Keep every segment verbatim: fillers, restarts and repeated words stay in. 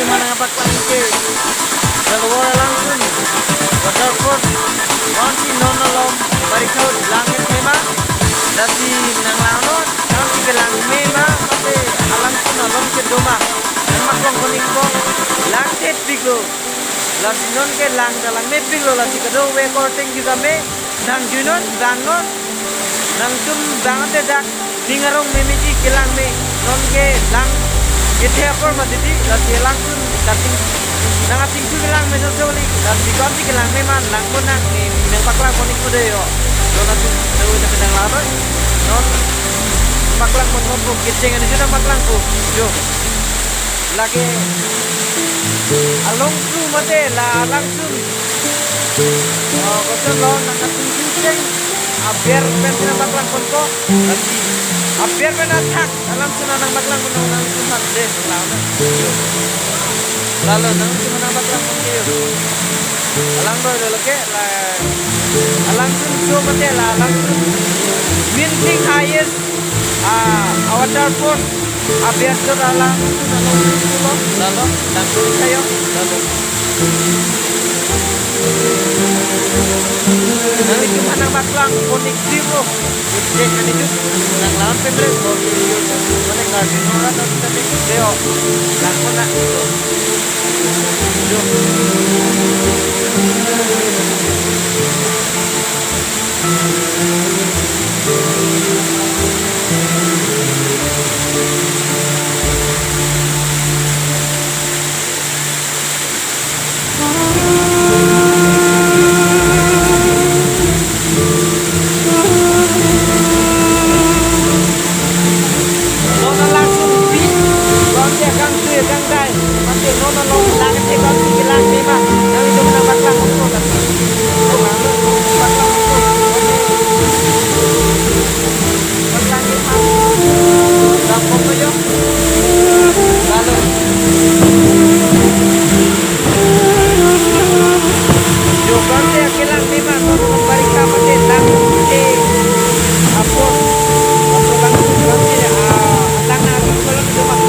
Manang paklang ke Jalawar alangsun waterfall, non si non along barikha lang-et mema, lasi nanglangnon, non si kelang mema, mate alangsun along kedo ma, nangmaklangpon-ikpo, lang thepiklo, lasi non ke lang ta langmepiklo, lasi kadokave korte-ingkir tame, nangjuinon, vangnon, nangtum vang te dak, ning arong memeji kelang me, non ke lang kethe apor mati di, lasi alangsun kating, nang ating tu kelang me sosoli, lasi kon si kelang me man, langpon nang, ne, nangpaklangpon-ikpo dei ho. Non atum, dawai na penang lang noi. Non paklangpon-ikpo, kecheng ani juda paklangpo. Jo. Lake along tu mate la alangsun. Oh, koson lo nang kating kecheng. Aber pen sina paklangponpo. Lasi aber pen athak alangsun nangpaklangpon, nangsun thak dei lang. Lalo nangsun nangpaklangpon ke. Alang doi lo ke la alangsun so mate la alangsun. Minting highest, ah, waterfall. Aber so alangsun along lo. Lalo, langsun kayo. Lalo. Nanglitum aphan nangpaklangpon-ik dei ho. Ujek ani jut nang lawan pemret ko. Mane Karbi Anglong rat tadi deo. Langpon na. Non alangsun pi, non si akangtui akangdai, mate non along lang te kon si kelang mema, nanglitum nangpaklangpon ko. Paklangpon ko. Paklangpon ko. Langpon ko jo. Lalo. Jo, kon si kelang mema, non barikha mate lang te apor. Apor lang, kon si, ah, lang na apor lang tu mak.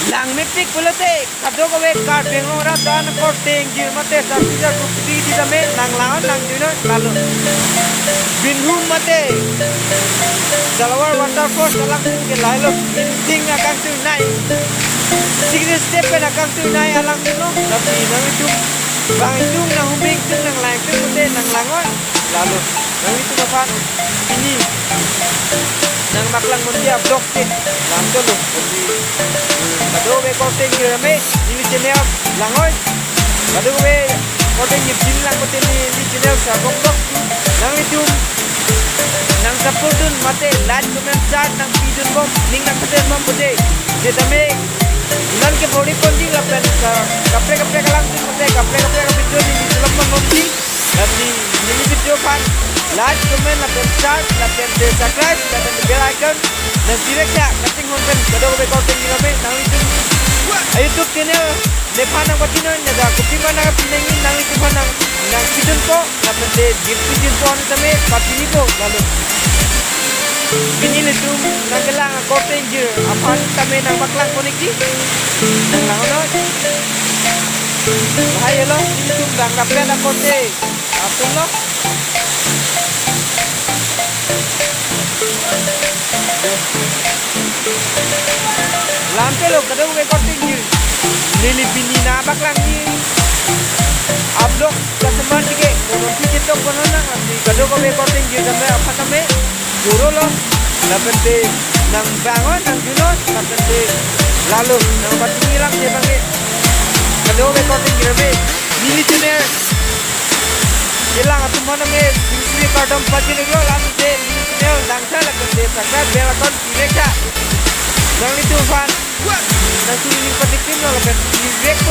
Langmepik pulote kadokave Karbi Anglong rat an korte-ingjir mate sarpi sarpo kidi kidi tame nanglang-on nangjuinon lalo. Binhum mate Jalawar waterfall alangsun ke lahelo, Binting akangtui nei. Sixth step pen akangtui nei alangsun lo. Lasi nanglitum vang-ingtung, nanghumri-ingtung, nanglang-ingtung mate nanglang-on. Lalo, nanglitum aphan pini nangpaklangpon dia vlog ke. Langthulo. Kadokave korte-ingjir tame neli channel lang-oi. Kadokave korte-ingjir pini lang pute neli channel Sarbong Vlog. Nanglitum nang support dun mate like, comment, share nangpidunbom, ning nangpidunbom pute. Setame non ke bori ponji lapen ka, kaprek kaprek alangsun mate kaprek kaprek video neli film ponbomji. Lasi neli video aphan like, comment, lapen share, lapen de subscribe, lapen de bell icon nangpirek ya, kating hon pen kadokave korte-ingjir tame nanglitum a-YouTube channel nephan nangpathinon, ne da kopi ma nangpinangji, nanglitum aphan nang, nangpidunpo, lapen de jirpi jirpo an tame pathinpo, lalo. Pini nelitum nangkelang akorte-ingjir aphan tame nangpaklangpon-ikji. Nanglang-onoi. Lahai helo, nelitum bang kaprek akorte atum lo. Langthulo kadokave korte-ingjir. Neli pini nangpaklangji a-vlog kaseman tike, konon phi ketok konon nang, lasi kadokave korte-ingjir tame aphan tame choro lo, lapen te nangvang-on, nangjuinon, lapen te lalo, nangpatini lang te bang ke. Kadokave korte-ingjir tame, neli channel kelang atum aphan tame, singkiri kardom pajir lo, lapen te neli channel langtha, lapen te subscribe bell icon